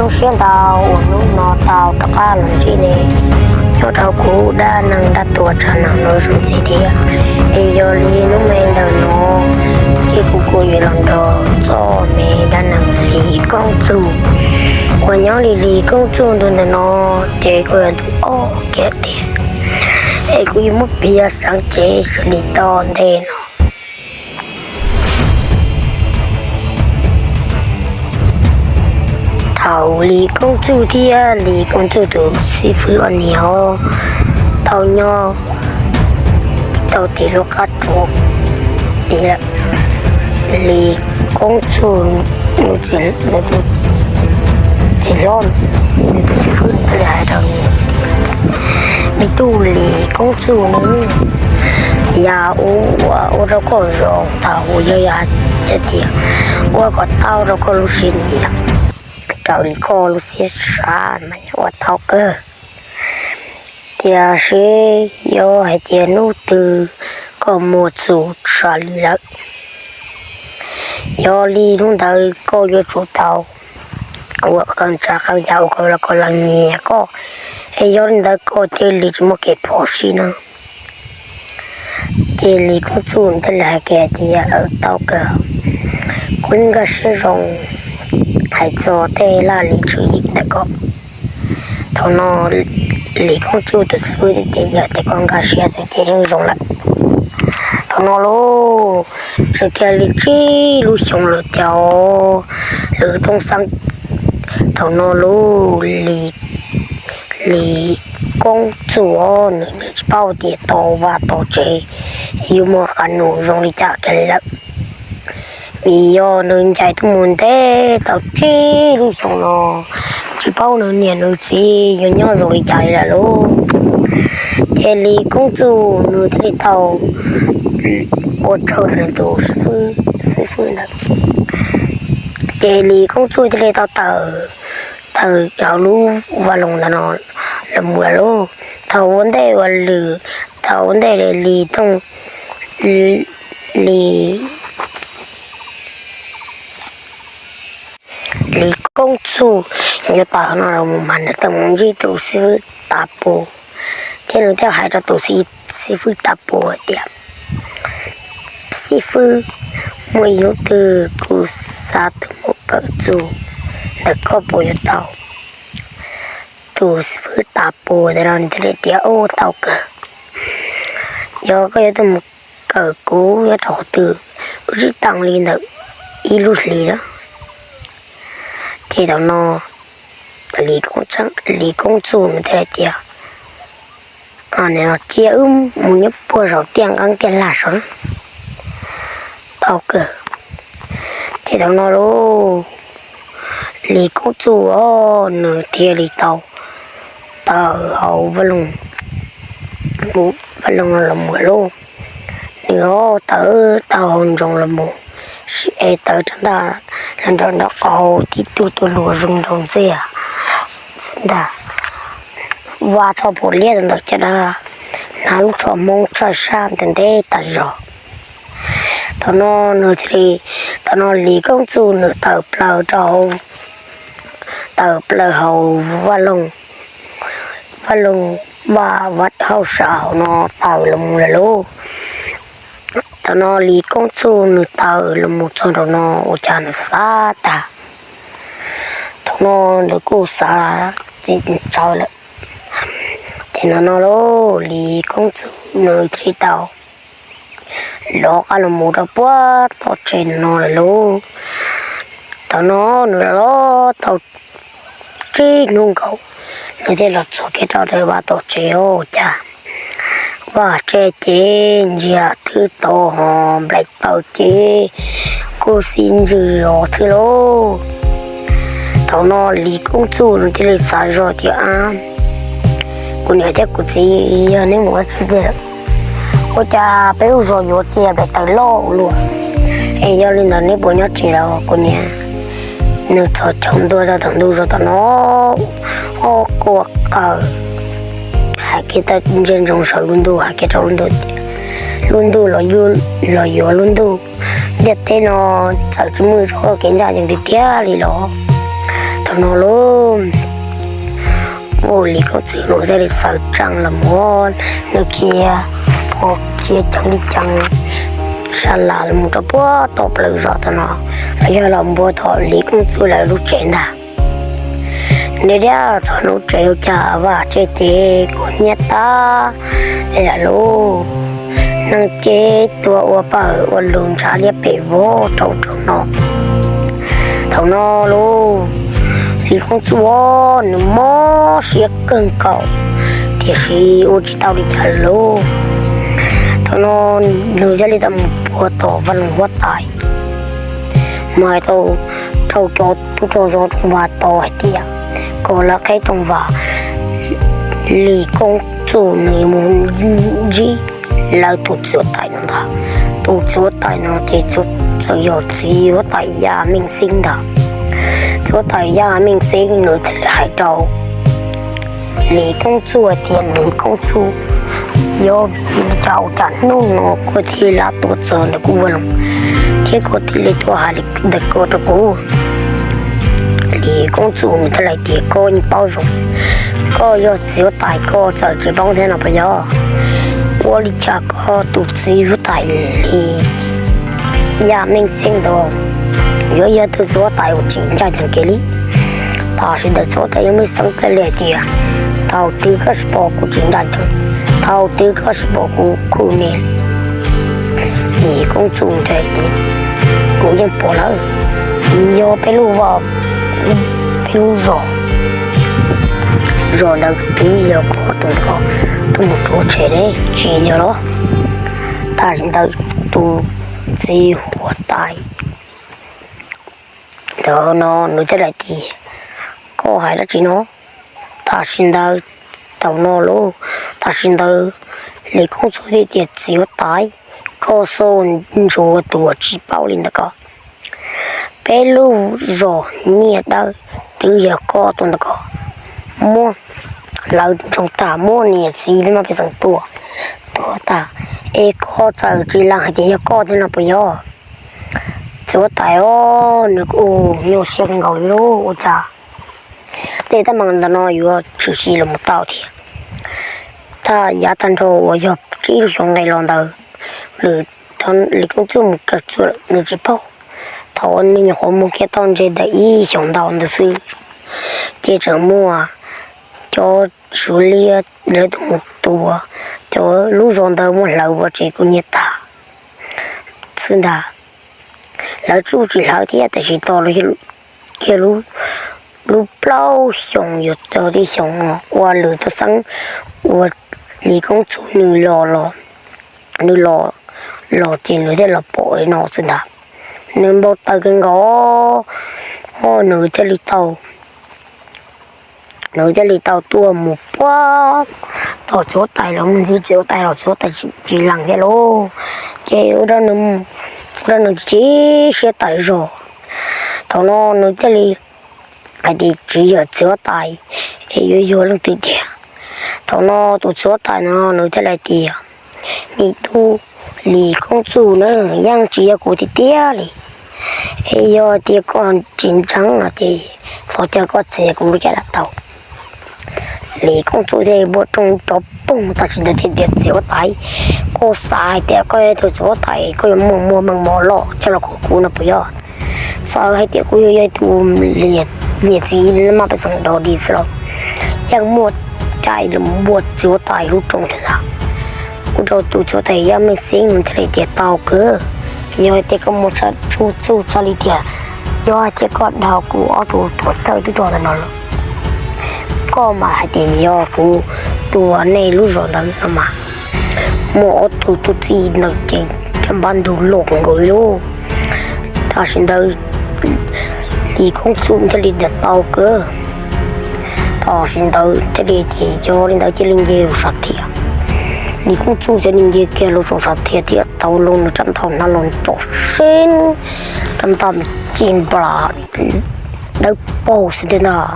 Zoo siab ntau uas hnub no tau rov qab los ntsib nej nyob rau kuv dab neeg dab tuag tshav ntuj no zoo ntxiv thiab. Es yog li hnub me ntawm no ces kuv kuj yuav los nrog txog me dab neeg Lis Koob Txuj uas nyob li Lis Koob Txuj ntu ntawm no ces kuj yog ntu ob kiag tiag. Es kuv yuav muab piav xeev cev xws li tom ntej no. Thaum Lis Koob Txuj thiab Lis Koob Txuj tus xib fwb ob niag tau nyob rau tim lub qab tsuas tiag, Lis Koob Txuj nws txiv hlob, nws tus xib fwb thiaj li hais rau nws tias, me tub Lis Koob Txuj nawb, yam uas ua rau koj zoo tau uas yog yam tias ua kom tau rau koj lub siab nyiam, raws li koj lub siab xav mas yog ua tau kawg. Tiam sis yog hais tias hnub twg koj muaj txuj tsam li lawm, yog li hnub ntawd koj yuav tsum tau ua qee tsav qee yam uas kom lawv nyiam koj, es yog li ntawd koj thiaj li tsis muaj kev phom sij no. Ces Lis Koob Txuj thiaj li hais kiag tias, aws, tau kawg, kuv nkag siab zoo hais txog tej laj lim tswv yim ntawm koj. Thaum no Lis Koob Txuj tus xib fwb thiaj tias, yog tias koj nkag siab xwb ces yeej zoo lawm. Thaum no lauj, txawm kiag li tsib lub xyoo lawm tiag, lwm tooj xeeb. Thaum no lauj, Lis Koob Txuj nws yeej tsis paub tias tau vaj tau tsev yuav muaj qab nus zoo li cas kiag li lawm, vim yog nws ncaim tuaj mus ntev tau tsib lub xyoo no tsis paub nws niam nws txiv yuav nyob zoo li cas li lawm lauj. Ces Lis Koob Txuj nws thiaj li tau ua raws li nws tus xib fwb ntawd. Ces Lis Koob Txuj thiaj li tau tawm, tawm hauv lub vaj loog ntawd no los mus lawm lauj. Thaum ua ntej ua lwm, thaum ua ntej li Lis Tooj, Lis Lis Koob Txuj yuav tawm no los mus mas nws tau mus ntsib tus xib fwb Tav Pus, thiab nws thiaj hais rau tus xib fwb Tav Pus hais tias, xib fwb, muaj ib hnub twg kuv xav tus mus kawm txuj ntawm koj puas yuav tau? Tus xib fwb Tav Pus ntawd no nws thiaj li tias, ua tau kawg, yog koj yuav tuaj mus kawm kuv nyob rau qhov twg, wb sib tau li ntawm ib lub hlis lawm. Ces thaum no Lis Koob Txuj nws thiaj li tias, cia wb mus nyob puag saum tiaj nqeeb tiaj laj saud na. Tau kawg. Ces thaum no lauj, Lis Koob Txuj os nws thiaj li tau tawm hauv vaj loog los mus lawm lauj. Nws os tawm tau hauv ntsoov los mus, es tawm rau ntaj los nram nram qab hau tib tug tuaj luag zoo nraug ntxiag ntag, vaj tsho puam liab ntawm caj dab, hnav lub tsho Hmoob tshav sab ntev ntev tas zog. Thaum no nws thiaj li, thaum no Lis Koob Txuj nws tawm plaws rau, tawm plaws hauv vaj loog, vaj loog, vaj hauj sam hauv no tawm los mus lawm lauj. Thaum no Lis Koob Txuj nws tawm los mus txog nraum no ua cas nws xav xav tag, thaum no nws kuj xav tsis tsawg lawm. Ces thaum no lauj, Lis Koob Txuj nws thiaj li tau lov qab los mus rau puag tom tsev no lawm lauj. Thaum no nws los tau tsib hnub nkaus, nws thiaj los txog kiag rau tom vaj tom tsev ua cas vaj tsev ces ntsia twb tau ho nplaim taws ces kuj xib ntsws os xwb lauj. Thaum no Lis Koob Txuj nws thiaj li xav zoj tias, ab, kuv niam thiab kuv txiv yog neb mus ua tsi tiag lawm, ua cas peb lub zos yuav cia nplaim taws loj ua luaj? Es yog li ntawd neb puas nyob tsev los kuv niam? Nws txhos caug ntua tau thaum ntu zos tom no, ob quas qaws, hais kiag tau ntsia ntsoov saum lub ntuj hais kiag rau lub ntuj tias, lub ntuj los yuav lub ntuj, ntiaj teb no txawm tsis muaj ib txoj kev ncaj ncees tiag tiag li los? no lauj. Ua Lis Koob Txwj nws thiaj li xaws tsees los mus, nws khiav, ua khiav ceev li ceev, sa las los mus rau puag tom plaws zos tom no, los yog los npuab tom Lis Koob Txwj lawv lub tsev ntag. Nws thiaj txog lub tsev ua cas vaj tse ces kuj hnyiab tag li lawm lauj. Neeg ces tuag ua pawg ua lug ntshav liab pes vog rau rau no. Thaum no lauj, Lis Koob Txwj nws mob siab kawg nkaus, tiam sis ua tsis tau li cas lauj. Thaum no nws thiaj li tau mus puag tom vaj loog huab tais, mus hais rau, rau cov tub rog zos rooj vag tod hais tias kom lawv qheb rooj vag, Lis Koob Txwj nws yuav mus ntsib lawv tus txiv huab tais no ntag. Tus txiv huab tais no ces txawm yog txiv huab tais Yaj Meej Xeeb ntag. Txiv huab tais Yaj Meej Xeeb nws thiaj li hais rau Lis Koob Txwj tias, Lis Koob Txwj, yog vim li cas ua cas hnub no koj thiaj li tuaj txog ntawm kuv vaj loog thiab koj thiaj li tuaj hais li ntawd ko rau kuv? Lis Koob Txwj nws thiaj li tias, koj yeej paub zoo, koj yog txiv huab tais koj txawm tsis paub thiab no puas yog? Ua li cas koj tus txiv huab tais li Yaj Meej Xeeb ntawd yuav yog tus txiv huab tais uas tsis ncaj ncees kiag li? Tam sim ntawd txiv huab tais Yaj Meej Xeeb thiaj li hais tias, thaum twg koj tsis pom kuv tsis ncaj ncees, thaum twg koj tsis pom kuv khuj ne? Lis Koob Txwj thiaj tias, kuv yeej pom lawm, yog peb lub vaj, peb lub zos, zos ntawd twb yog koj tus ntawd tuaj mus rhuav tshem ne, tsis yog los? Tam sim ntawd tus txiv huab tais ntawd no nws thiaj li tias, koj hais dab tsi no? Tam sim ntawd, thaum no lauj, tam sim ntawd Lis Koob Txwj thiaj tias, txiv huab tais, koj xub ntsuav tus uas tsis paub li ntawd ko. Peb lub zos Nyiaj Dawb twb yog koj tus ntawd ko, muab hlawv ntsoog tag, muab niam txiv li mas pej xeem tua tuag tag, es koj txawm tsis lees hais tias yog koj thiab no puas yog? Txiv huab tais os, nws kuj nyuaj siab nkaus li lauj, ua cas tej teeb meem ntawm no yuav tshwm sim los mus tau thiab. Tag yav tag nrho uas yog tsib lub xyoo nqis los ntawd, Lis Koob Txwj mus kawg txuj lawm nws tsis paub. Thaum uas nws nyuam qhuav mus kiag tau ntshe ntawm ib xyoos ntau ntawd xwb, ces tseem muaj cov Suav liab lawv tuaj mus tua, cov lub zos ntawd muab hlawv ua tsev kub hnyiab tag xwb ntag. Lawv tsuj tsis hlawv thiab, tiam sis tos los kiag lub plaub xyoos yuav txog tib xyoos no ua lwm tus xeeb uas Lis Koob Txwj nws los, nws los, los ces nws thiaj los pom li no xwb ntag. Nws npau taws kawg nkaus, nws thiaj li tau nws thiaj li tau tuaj mus puag tom txiv huab tais los mus ntxiv txiv huab tais los txiv huab tais tsis lees thiab lauj. Ces ua rau nws tsis siab tawm zog. Thaum no nws thiaj li hais tias, tsis yog txiv huab tais es yuav yog leej twg tiag? Thaum no tus txiv huab tais no nws thiaj li tias, me tub Lis Koob Txuj na, yeej tsis yog kuv tiag tiag li. Es yog tias koj tsis ntseeg no ces thov caw koj txiav kuv lub caij lawm tau. Lis Koob Txuj thiaj npuaj rooj rov poog tam sim ntawd thiaj tias, txiv huab tais, koj xav hais tias koj yog tus txiv huab tais koj yuav muaj muaj meej mom loj coj los khuam kuv no puas yog? Xav hais tias kuv yuav yog tus niam txiv maj pej xeem dog dig xwb los yeej muaj cai los npuaj txiv huab tais lub rooj thiab ntag. Ua rau tus txiv huab tais Yaj Meej Xeeb nws thiaj li tias, tau kawg, yog hais tias koj muaj txuj txuj txhaj li tias, yog hais tias koj dhau kuv ob tug tuam thawj tub rog ntawm no lawm, koj mam hais tias yog kuv tua nej lub zos ntawd no mas. Muaj ob tug tub txib ntawd ces caj npab ntug loj nkaus li lauj. Tam sim ntawd Lis Koob Txuj thiaj li tias, tau kawg. Tam sim ntawd thiaj li tias, yog li ntawd cia li nce los sam thiaj. Lis Koob Txuj thiaj li nce kiag los saum sam thiaj thiab tau los nws rab ntaj hnav los rau seb, rab ntaj mas ci nplas dawb paug xwb thiab ntag.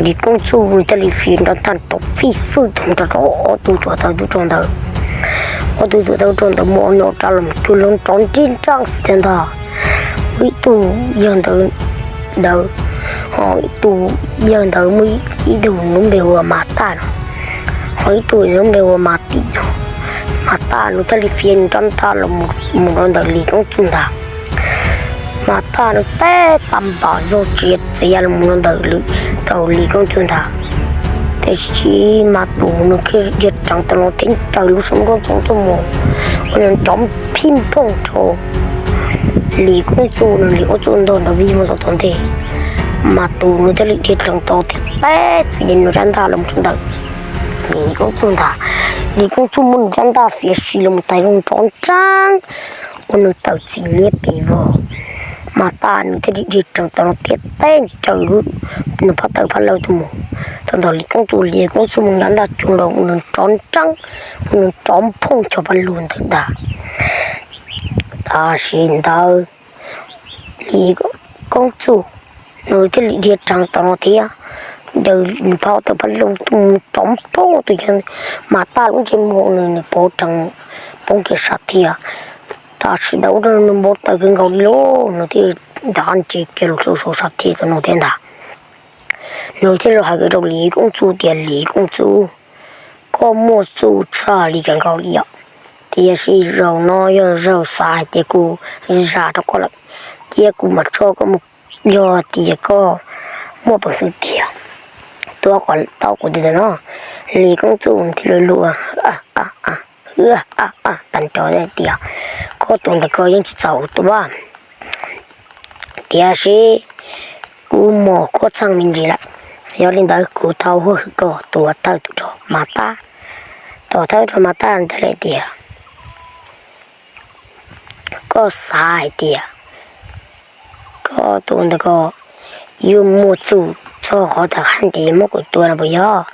Lis Koob Txuj thiaj li fiv rab ntaj rau fij fwj tag rau ob tug tuam thawj tub rog ntawd. Ob tug tuam thawj tub rog ntawd muaj ob niag rab los cuag lub nrov nrib nreej xwb thiab ntag. Muaj ib tug yawg ntawd, ntawd Ib tug yawg ntawd muaj ib tug lub npe hu ua Mas Taj no, ho ib tug lub npe hu ua Mas Tim no. Mas Taj nws thiaj li fiav nws rab ntaj los mus rau ntawm Lis Koob Txuj ntag. Mas Taj nws teb tag npam zog txiav txiav los mus rau ntawm, rau Lis Koob Txuj ntag. Tiam sis Mas Tus nws khiav dhia tsees tau no thiab ncaws lub suab nroj ntxoov tuaj mus, ua nws nrov phij nphooj rau Lis Koob Txuj, nws Lis Koob Txuj ntog nrov vij voog tom tom ntej. Mas Tus nws thiaj li dhia tsees tau thiab teb txiav nws rab ntaj los mus rau ntawm Lis Koob Txuj ntag. Lis Koob Txuj muab nws rab ntaj fiav si los mus tais zoo nrov nreeb, ua nws tawm txim liab pes vog. Mas Taj nws thiaj li dhia tsees tau no thiab teb ncaws nws phab tawm phab laug tuaj mus. Thaum ntawd Lis Koob Txuj, Lis Koob Txuj muab rab ntaj cuag los ua nws nrov nreeb, ua nws nrov nphooj cov paj lug ntawd ntag. Tam sim ntawd Lis Koob Txuj nws thiaj li dhia tsees tau no thiab ncaws nws phab tawm phab laug tuaj mus nrov nphooj tus yawg Mas Taj lub ntsej muag, nws nws poob rhees, poob kiag sam thiaj. Tam sim ntawd ua rau nws npau taws kawg nkaus li lauj, nws thiaj nrov nce kiag los rau saum sam thiaj rau no thiab ntag. Nws thiaj los hais kiag rau Lis Koob Txuj tias, Lis Koob Txuj, koj muaj txuj tshaj li kawg nkaus li os. Tiam sis zaum no yog zaum xav hais tias kuv zam rau koj lawm, cia kuv mam tso koj mus, yog tias koj muaj peev xwm tiag, tuav kom tau kuv tus ntawm no. Lis Koob Txuj thiaj li luag tag nrho tias, koj tus ntawm koj yeej tsis txaus tua, tiam sis kuv mos koj txheej me ntsis lawm. Yog li ntawd kuv thov hwj koj tuav thawj tug rog Mas Taj. Tuav thawj rog Mas Taj ntawd lawm tias, koj xav hais tias koj tus ntawm ko yuav muaj txuj txog qhov tawm hais tias yuav muab kuv tua no puas yog?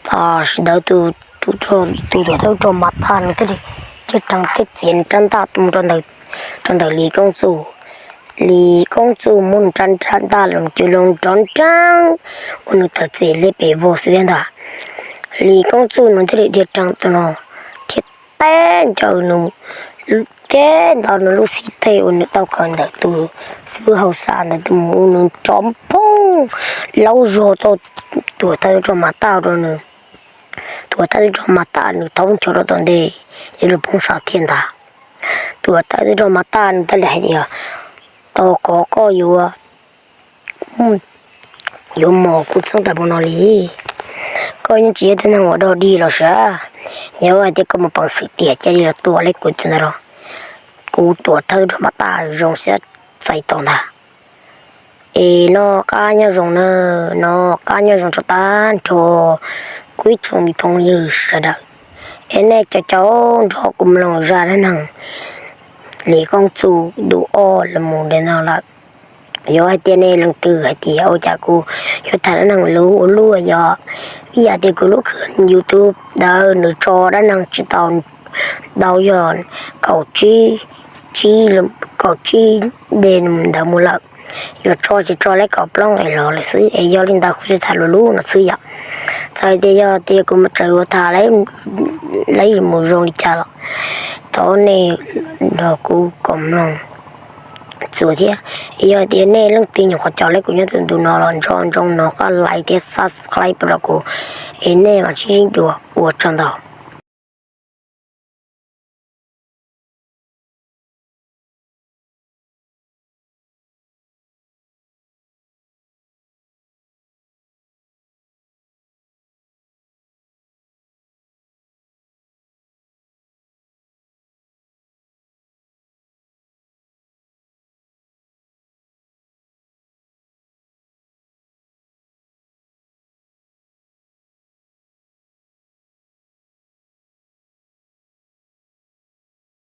Tam sim ntawd tus, tus tuav thawj rog Mas Taj nws thiaj li dhia tsees thiab txiav nws rab ntaj mus rau ntawm Lis Koob Txuj. Lis Koob Txuj muab nws rab ntaj los mus cuag los nrov nreeb, ua nws tawm txim liab pes vog xwb thiab ntag. Lis Koob Txuj nws thiaj li dhia tsees tau no thiab teb ncaws nws thiab ntaus nws lub xib teg uas nws tau khaws ntawm tus xib hwb hauv xav ntawd tuaj mus ua nws nrov nphooj laub zog tau tuav thawj rog Mas Taj rau nws. Tuav thawj rog Mas Taj nws thaub ncho rau tom ntej, yuav los poob sam thiaj ntag. Tuav thawj rog Mas Taj nws thiaj li hais tias, tos kom koj yuav, yuav mos kuv txheej tas npaum no li, koj yeej tsis yog tus neeg uas dog dig los sav. Yog hais tias koj muaj peev xwm tiag cia li los tua kuv tus ntawd los, kuv tuav thawj rog Mas Taj zoo siab txais tos ntag. Es noj qab nyob zoo nawb, noj qab nyob zoo rau tag nrho kuv ib tsoom me phooj ywg sawv daws. Es nej cov caum nrog kuv mloog zaj dab neeg Lis Koob Txuj ntu ob los mus li no lawm. Yog hais tias nej leej twg hais tias ua cas kuv yuav tham dab neeg luv ua luaj, yog vim yam tias kuv lub khw YouTube ntawd nws tso dab neeg tsis tau ntau, yog kaum tsib, tsib, kaum tsib de ntawd mus lawm. Yuav tso ces tso li kaum plaub es los lawm xwb, es yog li ntawd kuv tsuas tham luv luv no xwb yom. Txawm tias yog tias kuv mas tseem yuav tham lawv mus zoo li cas los thov nej nrog kuv koom mloog txuas thiab. Yog tias nej leej twg nyuam qhuav caum li kuv nyob rau ntu no los nco ntsoov nov qab like thiab subscribe rau kuv, es nej mam sib ntsib dua, ua tsaug ntau.